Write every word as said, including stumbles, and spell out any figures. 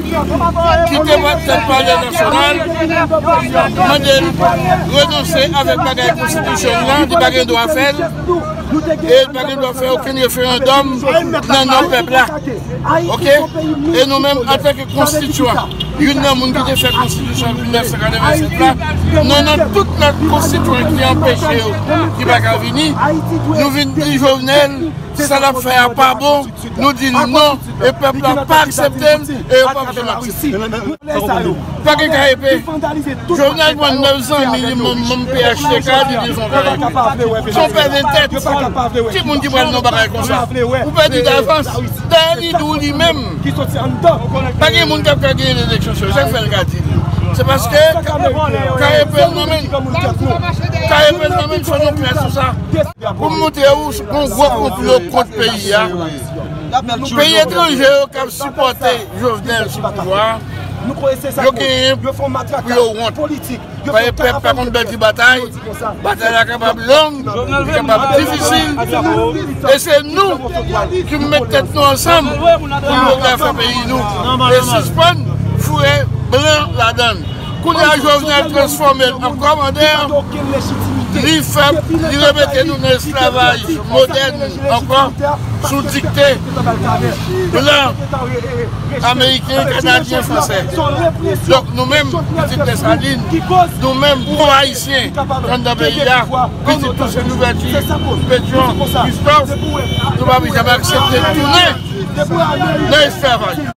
ki te pran tèt Palè Nasyonal, mande l renonse avèk bagay konstitisyon an, li pa gen dwa fè l, e li pa gen dwa fè okenn referandòm nan non pèp la. Oke? E nou menm, antanke konstityan, youn nan moun ki te fè konstitisyon mil nèf san katrevennsèt la, nou nan tout lòt konstityan ki anpeche yo, ki pa ka vini, nou vin di Jovenel, sa l ap fè a pa bon, nou di non, e pèp la pa aksepte l, e yo p ap janm aksepte l. Pa gen karepe. Jovenel pran nèf zanmi li, manm, manm P H T K, li di son karepe. Son pèlen tèt. Ki moun ki pral nan bagay konsa? Ou pèdi davans. Dayè, li di w li menm. Pa gen moun k ap ka genyen eleksyon sa yo. Sa k fè l ka di l? Se paske karepe l nan men l. Karepe l nan men l, fò nou klè sou sa. Pou m montre w, gon gwo konplo kont peyi a. Peyi etranje yo k ap sipòte Jovenel sou pouvwa a, yo genyen pou yo wont. Paske pèp pa konn pèdi batay. Batay la kapab long, li kapab difisil. E se nou ki met tèt nou ansanm pou nou ka fè peyi nou. E sispann foure blan ladan l. Kounye a, Jovenel transfòme l an kòmandè, li fè, li remete nou nan esklavaj modèn ankò, sou dikte blan, ameriken, kanadyen, fransè. Donk, nou menm, pitit Desalin, nou menm, gwo ayisyen, anndan peyi a, pitit Tousen Louvèti, Petyon, Kristòf, nou pa janm aksepte tounen nan esklavaj.